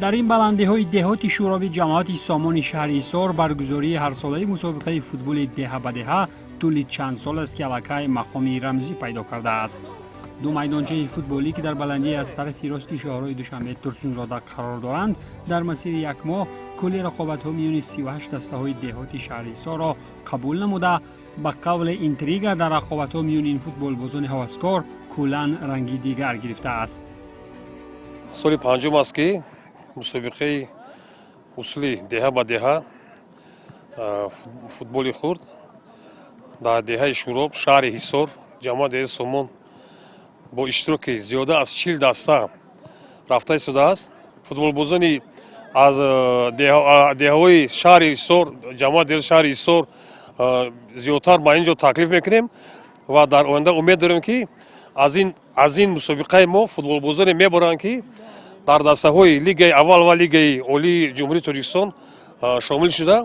Дар ин баландиҳои деҳоти Шӯроби ҷамоати Сомони шаҳри Ҳисор баргузории ҳарсолаи мусобиқаи футболи деҳа ба деҳа тӯли чанд сол аст, ки аллакай мақоми рамзӣ пайдо кардааст. Ду майдончаи футболӣ, ки дар баландӣ аз тарафи рости шоҳроҳи Душанбе Турсунзода қарор доранд, дар масири як моҳ кулли рақобатҳо миёни 38 дастаҳои деҳоти шаҳри Ҳисорро қабул намуда, ба қавли интрига дар рақобатҳо миёни ин футболбозони ҳаваскор куллан ранги дигар гирифтааст. Соли панҷум аст, ки мусобиқаи усули деҳа ба деҳа футболи хурд дар деҳаи Шӯроб, шаҳри Ҳисор, ҷамоати деҳаи Сомон бо иштироки зиёда аз 40 даста рафта истодааст. Футболбозони аз деҳаҳои шаҳри Ҳисор, ҷамоати деҳаи шаҳри Ҳисор зиёдтар ба ин ҷо таклиф мекунем ва дар оянда умед дорем, ки аз ин мусобиқаи мо футболбозоне мебаранд, ки дар дастаҳои лигаи аввал ва лигаи олии Ҷумҳурии Тоҷикистон шомил шуда,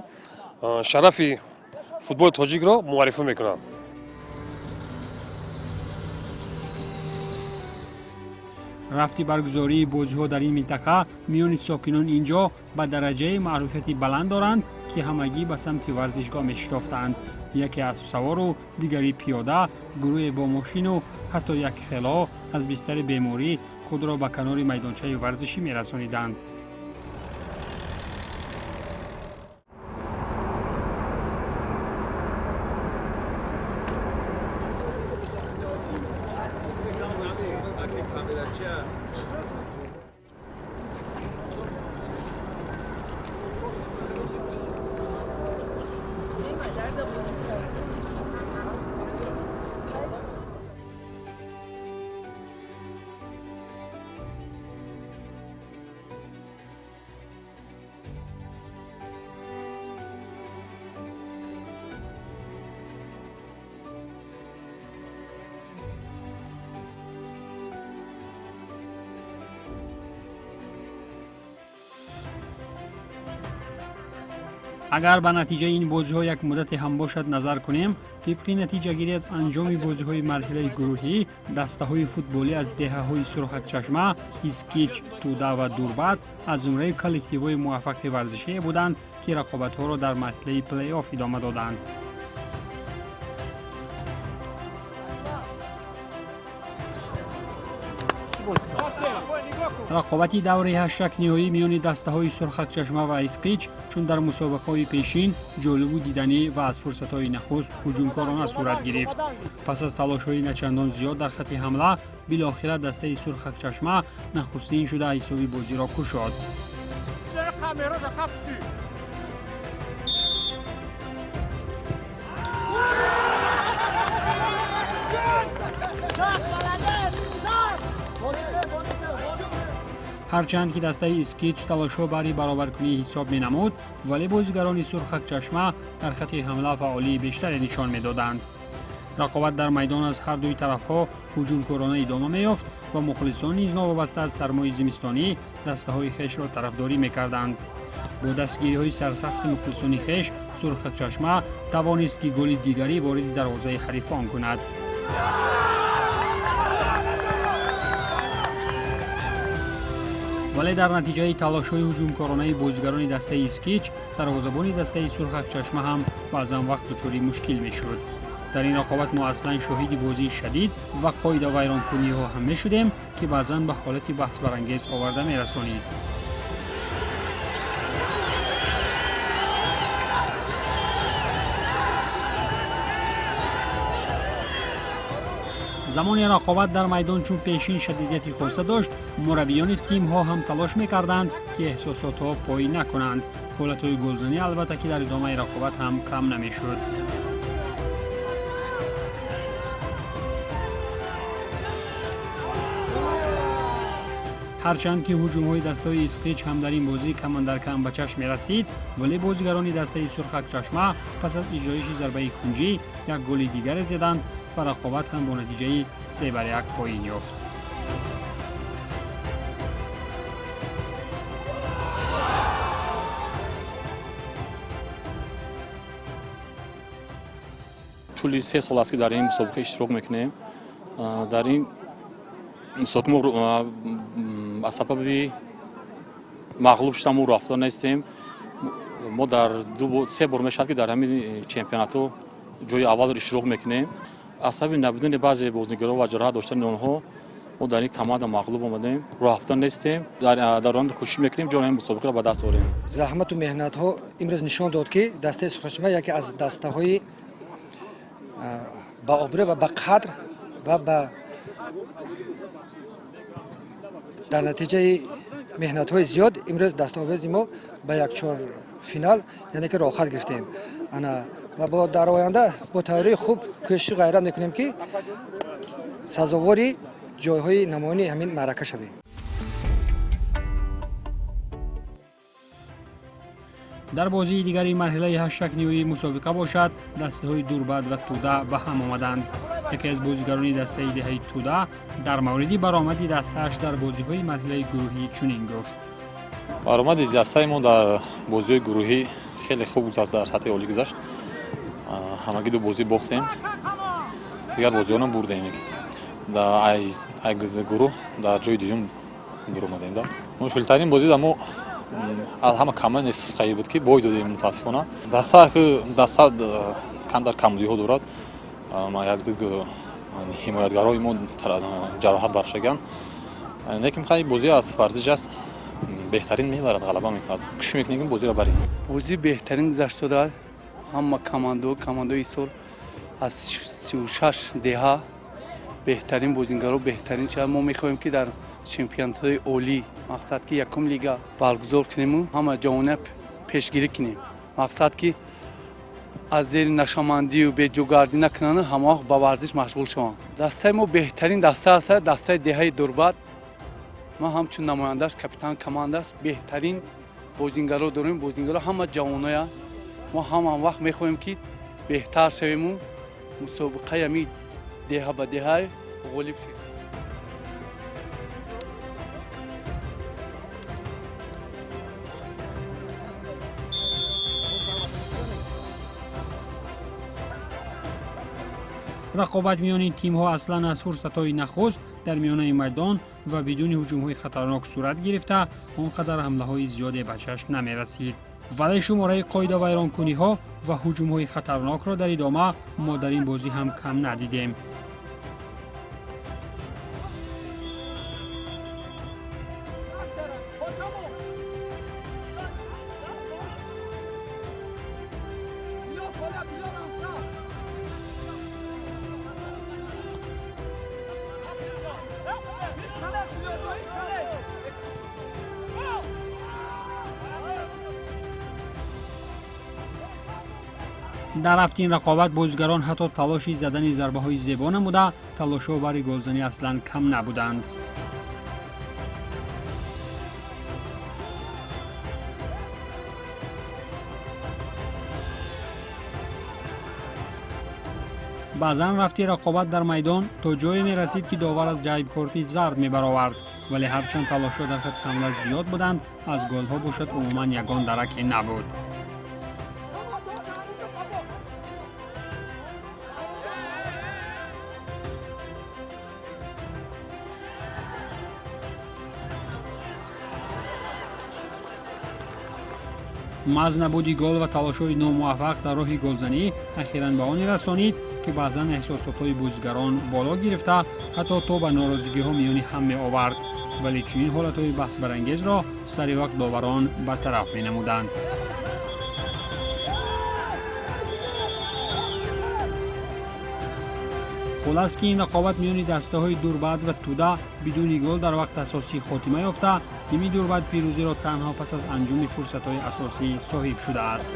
шарафи футболи тоҷикро муаррифӣ мекунанд. Рафти баргузории бозиҳо дар ин минтақа миёни сокинон ин ҷо ба дараҷаи маъруфияти баланд доранд, ки ҳамагӣ ба самти варзишгоҳ мешитофтанд: яке аспсавору дигари пиёда, гурӯҳе бо мошину ҳатто як хело аз бистари беморӣ худро ба канори майдончаи варзишӣ мерасониданд. Агар ба натиҷаи ин бозиҳо як муддате ҳам бошад назар кунем, тибқи натиҷагирӣ аз анҷоми бозиҳои марҳилаи гурӯҳӣ, дастаҳои футболӣ аз деҳаҳои Сурхакчашма, Искич, Тӯда ва Дурбат аз зумраи коллективҳои муваффақи варзишие буданд, ки рақобатҳоро дар марҳилаи плей-офф идома доданд. Рақобати давраи ҳаштякниҳоӣ миёни дастаҳои Сурхакчашма ва Искич, чун дар мусобиқаҳои пешин, ҷолибу диданӣ ва аз фурсатҳои нахуст ҳуҷумкорона сурат гирифт. Пас аз талошҳои начандон зиёд дар хатти ҳамла, билохира дастаи Сурхакчашма нахустин шуда ҳисоби бозиро кушод. Ҳарчанд ки дастаи Искич талошҳо барои баробаркунии ҳисоб менамуд, вале бозигарони Сурхакчашма дар хатти ҳамла фаъолии бештаре нишон медоданд. Рақобат дар майдон аз ҳар дуи тарафҳо ҳуҷумкорона идома меёфт ва мухлисон низ новобаста аз сармои зимистонӣ дастаҳои хешро тарафдорӣ мекарданд. Бо дастгириҳои сарсахти мухлисони хеш Сурхакчашма тавонист, ки голи дигарӣ вориди дарвозаи ҳарифон кунад. Вале дар натиҷаи талошҳои ҳуҷумкоронаи бозигарони дастаи Искич дарвозабони дастаи Сурхакчашма ҳам баъзан вақт дучори мушкил мешуд. Дар ин рақобат мо аслан шоҳиди бозии шадид ва қоидавайронкуниҳо ҳам мешудем, ки баъзан ба ҳолати баҳсбарангез оварда мерасонид. Замоне рақобат дар майдон чун пешин шадидияти хоса дошт, мураббиёни тимҳо ҳам талош мекарданд, ки эҳсосотҳо поӣ накунанд. Ҳолатҳои голзанӣ, албатта, ки дар идомаи рақобат ҳам кам намешуд. Ҳарчанд ки ҳуҷумҳои дастаҳои Искич ҳам дар ин бозӣ камандаркам ба чашм мерасид, вале бозигарони дастаи Сурхакчашма пас аз иҷроиши зарбаи кунҷӣ як голи дигаре заданд ва рақобат ҳам бо натиҷаи 3-1 поин ёфт. Тӯли 3 сол аст, ки дар ин мусобиқа иштирок мекунем. Дар ин мусобиқа мо аз сабаби Мағлуб шуда мо рафта нестем. Мо дар се бор мешавад, ки дар ҳамин чемпионатҳо ҷои аввалро иштирок мекунем. Аз сабаби набудани баъзе бозигарон ва ҷароҳат доштани онҳо мо дар ин команда мағлуб омадем. Роҳафта нестем, дар оянда кӯшиш мекунем ҷои ҳамин мусобиқаро ба даст орем. Заҳмату меҳнатҳо имрӯз нишон дод, ки дастаи Сурхчашма яке аз дастаҳои ба обрӯ ва ба қадр ва ба дар натиҷаи меҳнатҳои зиёд имрӯз дастовези мо ба якчор финал, яъне ки роҳхат гирифтем. Ана ва бо дар оянда бо тайёрии хуб кӯшишу ғайрат мекунем, ки сазовори ҷойҳои намоёни ҳамин маърака шавем. Дар бозии дигари марҳилаи ҳаштякниҳоии мусобиқа бошад, дастаҳои Дурбад ва Тӯда ба ҳам омаданд. Яке аз бозигарони дастаи деҳаи Тӯда дар мавриди баромади дастааш дар бозиҳои марҳилаи гурӯҳӣ чунин гуфт. Баромади дастаи мо дар бозиҳои гурӯҳӣ хеле хуб гузашт, дар сатҳи олӣ гузашт. Ҳамагӣ ду бозӣ бохтем, дигар бозиҳоро бурдем. Гурӯҳ дар ҷои дуюм буромадем. Мушкилтарин бозӣ дар мо аз ҳама командаи сусқаӣ буд, ки бой додем, мутаассифона. Даста даста камтар камбудиҳо дорад, якду ҳимоятгарои мо ҷароҳат баршаганд, лекин хай, бозӣ аз варзиш аст, беҳтарин мебарад, ғалаба мекунад. Кӯшиш мекунем, ки бозиро барем. Бозӣ беҳтарин гузашт дода. Ҳама командаҳо, командаҳои Ҳисор аз 36 деҳа беҳтарин бозингаро, беҳтарин ча. Мо мехоҳем, ки дар чемпионатҳои олӣ, мақсад ки якум лига баргузор кунему ҳама ҷавония пешгирӣ кунем, мақсад ки аз зери нашамандию беҷугардӣ накунанд, ҳама вақт ба варзиш машғул шаванд. Дастаи мо беҳтарин даста аст, дастаи деҳаи Дурбад. Ман ҳамчун намояндааш, капитан командааш, беҳтарин бозингаро дорем. Бозингаро ҳама ҷавоноя. Мо ҳама вақт мехоҳем, ки беҳтар шавему мусобиқаи ҳами деҳа ба деҳа ғолиб шавем. Рақобат миёни тимҳо аслан аз фурсатҳои нахуст дар миёнаи майдон ва бидуни ҳуҷумҳои хатарнок сурат гирифта, он қадар ҳамлаҳои зиёде ба чашм намерасид, вале шумораи қоидавайронкуниҳо ва ҳуҷумҳои хатарнокро дар идома мо дар ин бозӣ ҳам кам надидем. Дар рафти ин рақобат бозигарон ҳатто талоши задани зарбаҳои зебо намуда, талошҳо барои голзанӣ аслан кам набуданд. Баъзан рафти рақобат дар майдон то ҷое мерасид, ки довар аз ҷайбкорти зард мебаровард, вале ҳарчанд талошҳо дар хатти ҳамла зиёд буданд, аз голҳо бошад умуман ягон дараке набуд. Маҳз набуди гол ва талошҳои номуваффақ дар роҳи голзанӣ ахиран ба оне расонид, ки баъзан эҳсосотҳои бозигарон боло гирифта, ҳатто то ба норозигиҳо миёни ҳам меовард, вале чунин ҳолатҳои баҳсбарангезро сари вақт доварон бартараф менамуданд. Хулас, ки ин рақобат миёни дастаҳои Дурбад ва Тӯда бидуни гол дар вақти асосӣ хотима ёфта, тими Дурбад пирӯзиро танҳо пас аз анҷоми фурсатҳои асосӣ соҳиб шудааст.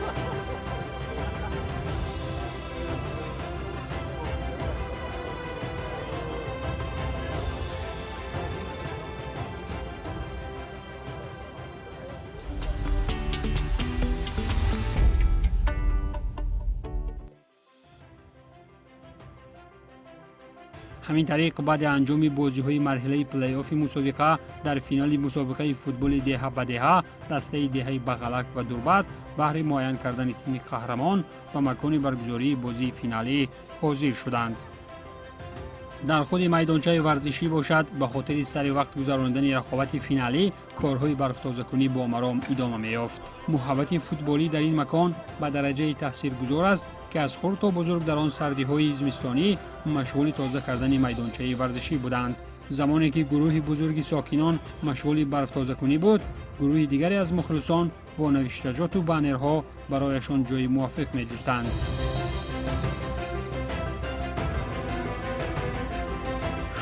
Ҳамин тариқ, баъди анҷоми бозиҳои марҳилаи плей-оффи мусобиқа, дар финали мусобиқаи футболи деҳа ба деҳа дастаи деҳаи Бағалак ва Дурбад баҳри муайян кардани тими қаҳрамон ба макони баргузории бозии финалӣ ҳозир шуданд. Дар худи майдончаи варзишӣ бошад, ба хотири сари вақт гузаронидани рақобати финалӣ корҳои барфтозакунӣ бо маром идома меёфт. Муҳаббати футболӣ дар ин макон ба дараҷаи таъсиргузор аст, ки аз хурд то бузург дар он сардиҳои зимистонӣ машғули тоза кардани майдончаи варзишӣ буданд. Замоне ки гурӯҳи бузурги сокинон машғули барфтозакунӣ буд, гурӯҳи дигаре аз мухлисон бо навиштаҷоту баннерҳо барояшон ҷои мувофиқ меҷустанд.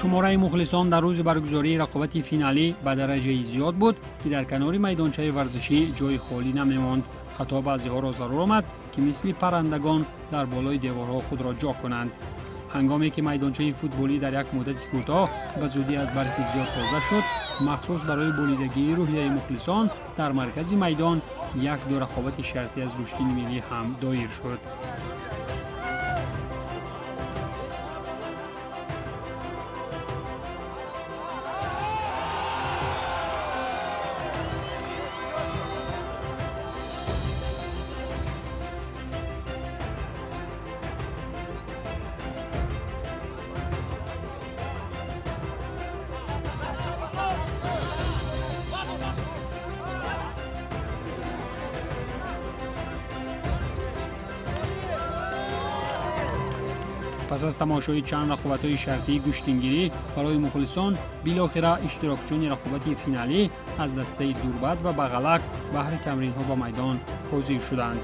Шумораи мухлисон дар рӯзи баргузории рақобати финалӣ ба дараҷаи зиёд буд, ки дар канори майдончаи варзишӣ ҷои холӣ намемонд. Ҳатто баъзеҳоро зарур омад, ки мисли паррандагон дар болои деворҳо худро ҷо кунанд. Ҳангоме ки майдончаи футболӣ дар як муддати кӯтоҳ ба зудӣ аз барфи зиёд тоза шуд, махсус барои болидагии рӯҳияи мухлисон дар маркази майдон як-ду рақобати шартӣ аз гӯштини миллӣ ҳам доир шуд. Пас аз тамошои чанд рақобатҳои шартии гӯштингирӣ барои мухлисон, билохира иштирокчиёни рақобати финалӣ аз дастаи Дурбат ва Бағалак баҳри тамринҳо ба майдон ҳозир шуданд.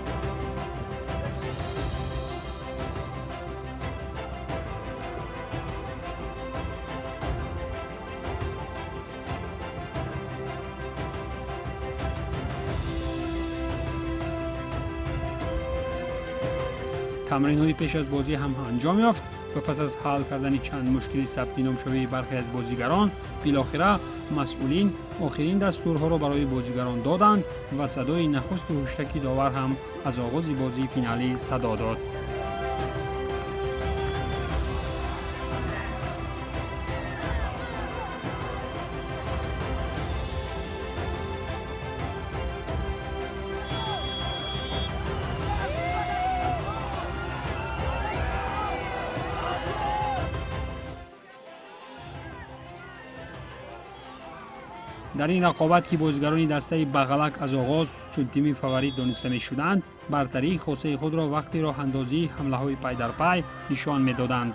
Тамринҳои пеш аз бозӣ ҳам анҷом ёфт ва пас аз ҳал кардани чанд мушкили сабти номшавии бархе аз бозигарон, билохира масъулин охирин дастурҳоро барои бозигарон доданд ва садои нахусту ҳуштаки довар ҳам аз оғози бозии финалӣ садо дод. Дар ин рақобат, ки бозигарони дастаи Бағалак аз оғоз чун тими фаворит дониста мешуданд, бартарии хосаи худро вақти роҳандозии ҳамлаҳои пайдарпай нишон медоданд.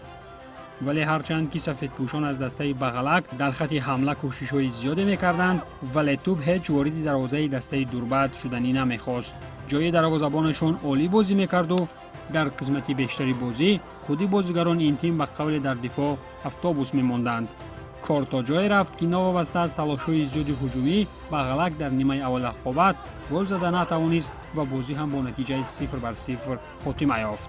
Вале ҳарчанд ки сафедпӯшон аз дастаи Бағалак дар хати ҳамла кӯшишҳои зиёде мекарданд, вале тӯб ҳеҷ вориди дарвозаи дастаи Дурбат шуданӣ намехост. Ҷои дарвозабонашон олӣ бозӣ мекарду дар қисмати бештари бозӣ худи бозигарони ин тим ба қавле дар дифоъ автобус мемонданд. Кор то ҷое рафт, ки новобаста аз талошҳои зиёди ҳуҷумӣ, Бағалак дар нимаи аввали рақобат гол зада натавонист ва бозӣ ҳам бо натиҷаи 0-0 хотима ёфт.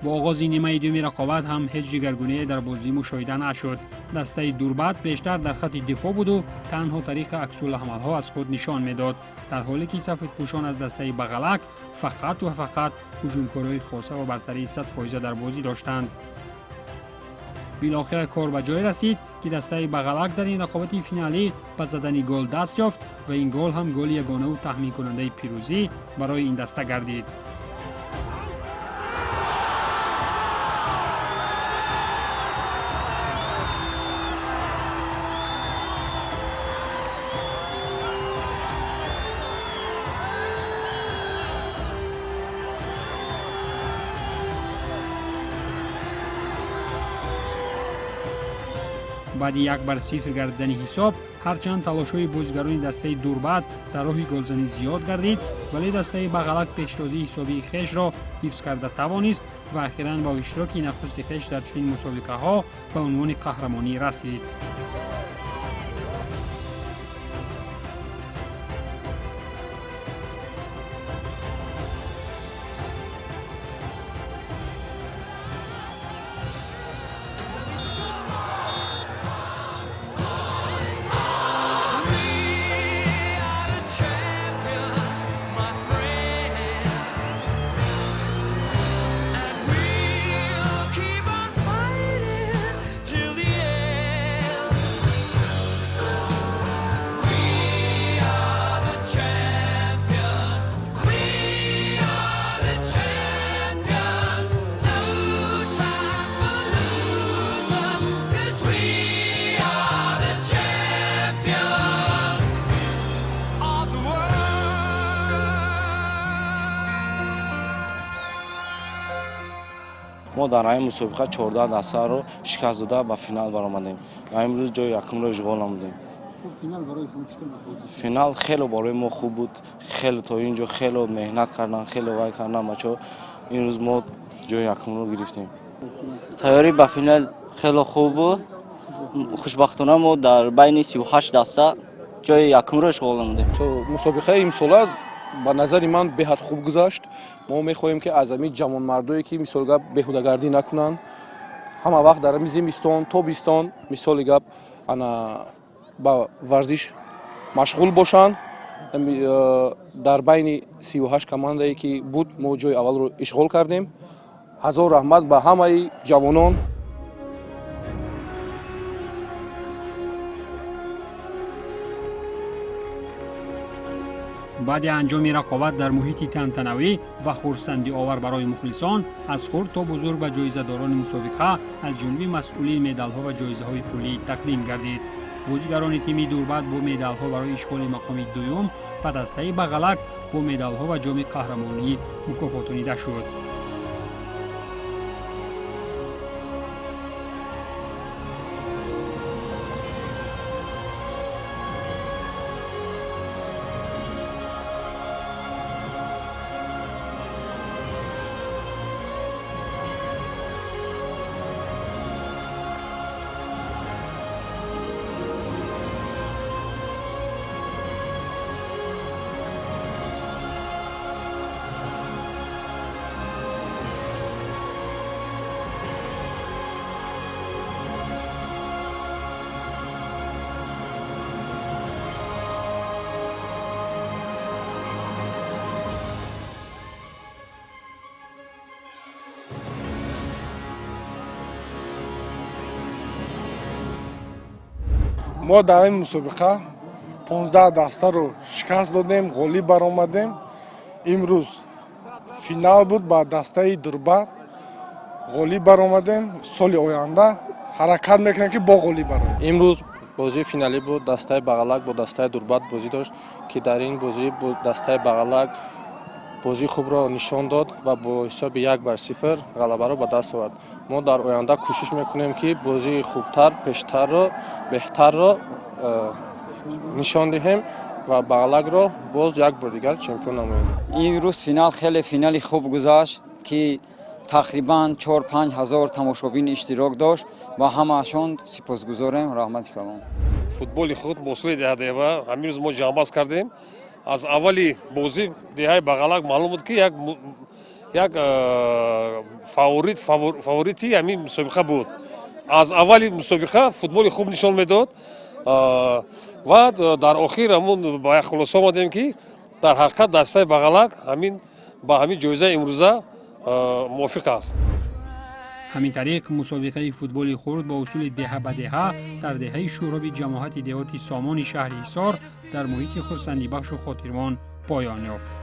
Бо оғози нимаи дуюми рақобат ҳам ҳеҷ дигаргуние дар бозӣ мушоҳида нашуд. Дастаи Дурбат бештар дар хати дифоъ буду танҳо тариқи аксулҳамалҳо аз худ нишон медод, дар ҳоле ки сафедпӯшон аз дастаи Бағалак фақат ва фақат ҳуҷумкорҳои хоса ва бартарии 100% дар бозӣ доштанд. Билохира кор ба ҷое расид, ки дастаи Бағалак дар ин рақобати финалӣ ба задани гол даст ёфт ва ин гол ҳам голи ягонаву таъминкунандаи пирӯзӣ барои ин даста гардид. Баъди 1-0 гардидани ҳисоб, ҳарчанд талошҳои бозигарони дастаи Дурбат дар роҳи голзанӣ зиёд гардид, вале дастаи Бағалак пештозии ҳисобии хешро ҳифз карда тавонист ва ахиран бо иштироки нахусти хеш дар чунин мусобиқаҳо ба унвони қаҳрамонӣ расид. Мо дар ҳамин мусобиқа 14 дастаро шикаст дода, ба финал баромадем ва имрӯз ҷои якумро ишғол намудем. Финал хеле барои мо хуб буд. Хеле то ин ҷо хеле меҳнат кардан, хеле вай кардан бачаҳо. Имрӯз мо ҷои якумро гирифтем. Тайёрӣ ба финал хеле хуб буд. Хушбахтона, мо дар байни 38 даста ҷои якумро ишғол намудем. Мусобиқаи имсола ба назари ман беҳад хуб гузашт. Мо мехоҳем, ки аз ҳамин ҷавонмардое, ки мисоли гап, беҳудагардӣ накунанд, ҳама вақт дар ҳамин зимистон, тобистон, мисоли гап, ана ба варзиш машғул бошанд. Дар байни 38 командае ки буд, мо ҷои аввалро ишғол кардем. Ҳазор раҳмат ба ҳамаи ҷавонон. Баъди анҷоми рақобат дар муҳити тантанавӣ ва хурсандиовар барои мухлисон, аз хурд то бузург, ба ҷоизадорони мусобиқа аз ҷониби масъулин медалҳо ва ҷоизаҳои пулӣ тақдим гардид. Бозигарони тими Дурбат бо медалҳо барои ишғоли мақоми дуюм ва дастаи Бағалак бо медалҳо ва ҷоми қаҳрамонӣ мукофотонида шуд. Мо дар ин мусобиқа 15 дастаро шикаст додем, ғолиб баромадем. Имрӯз финал буд, ба дастаи Дурбат ғолиб баромадем. Соли оянда ҳаракат мекунем, ки бо ғолиб бароем. Имрӯз бозии финалӣ буд. Дастаи Бағалак бо дастаи Дурбат бозӣ дошт, ки дар ин бозӣ дастаи Бағалак бозии хубро нишон дод ва бо ҳисоби 1-0 ғалабаро ба даст овард. Мо дар оянда кӯшиш мекунем, ки бозии хубтар, пештарро, беҳтарро нишон диҳем ва Бағалакро боз як бор дигар чемпион намоем. Имрӯз финал хеле финали хуб гузашт, ки тақрибан 4-5 ҳазор тамошобин иштирок дошт. Ба ҳамаашон сипосгузорем, раҳмати калон. Футболи худ бо усули деҳа-деҳа ҳамин рӯз мо ҷамъбаст кардем. Аз аввали бозӣ деҳаи Бағалак маълум буд, ки як фаворит, фаворити ҳамин мусобиқа буд. Аз аввали мусобиқа футболи хуб нишон медод ва дар охир ҳамун ба як хулоса омадем, ки дар ҳақиқат дастаи Бағалак ҳамин ба ҳамин ҷоизаи имрӯза мувофиқ аст. Ҳамин тариқ, мусобиқаи футболи хурд бо усули деҳа ба деҳа дар деҳаи Шӯроби ҷамоҳати деҳоти Сомони шаҳри Ҳисор дар муҳити хурсандибахшу хотирмон поён ёфт.